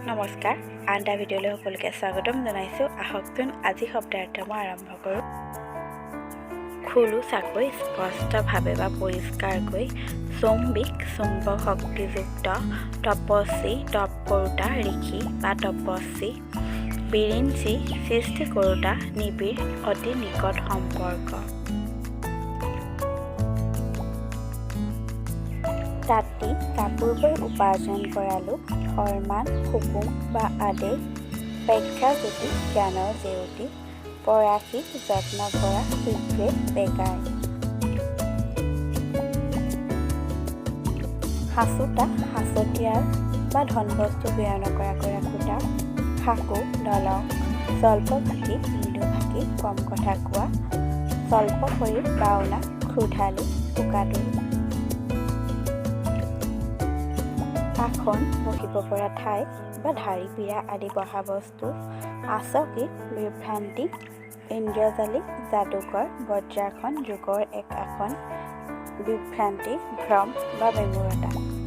নমস্কাৰ, আন এটা ভিডিঅ'লৈ সকলোকে স্বাগতম জনাইছোঁ। আহকচোন, আজি শব্দাৰ্থ মই আৰম্ভ কৰোঁ। খোলোচাকৈ, স্পষ্টভাৱে বা পৰিষ্কাৰকৈ। চৌম্বিক, চুম্বক শক্তিযুক্ত। তপস্বী, তপ কৰোঁতা ঋষি বা তপস্বী। বিৰিঞ্চি, সৃষ্টি কৰোঁতা। নিবিড়, অতি নিকট সম্পৰ্ক। তাঁতী, কাপোৰ বৈ উপাৰ্জন কৰা লোক। ফৰমান, হুকুম বা আদেশ। ব্যাখ্যাজ্যোতি, জ্ঞানৰ জেউতি। পৰাশি, যত্ন কৰা, শীঘ্ৰে, বেগাই। সাঁচোতা, সাঁচতীয়াল বা ধনবস্তু ব্যয় নকৰাকৈ ৰাখোঁতা। সাঁকো, দলং। স্বল্পভাষী, মৃদুভাষী, কম কথা কোৱা। স্বল্প শৰীৰ, বাওনা, ক্ষুধালি, ভোকাতুৰ। আসন, বহিব পৰা ঠাই বা ঢাৰি পীৰা আদি বহা বস্তু। আচকিত, বিভ্ৰান্তি। ইন্দ্ৰজালিক, যাদুকৰ। বজ্ৰাসন, যোগৰ এক আসন। বিভ্ৰান্তি, ভ্ৰম বা বিমূঢ়তা।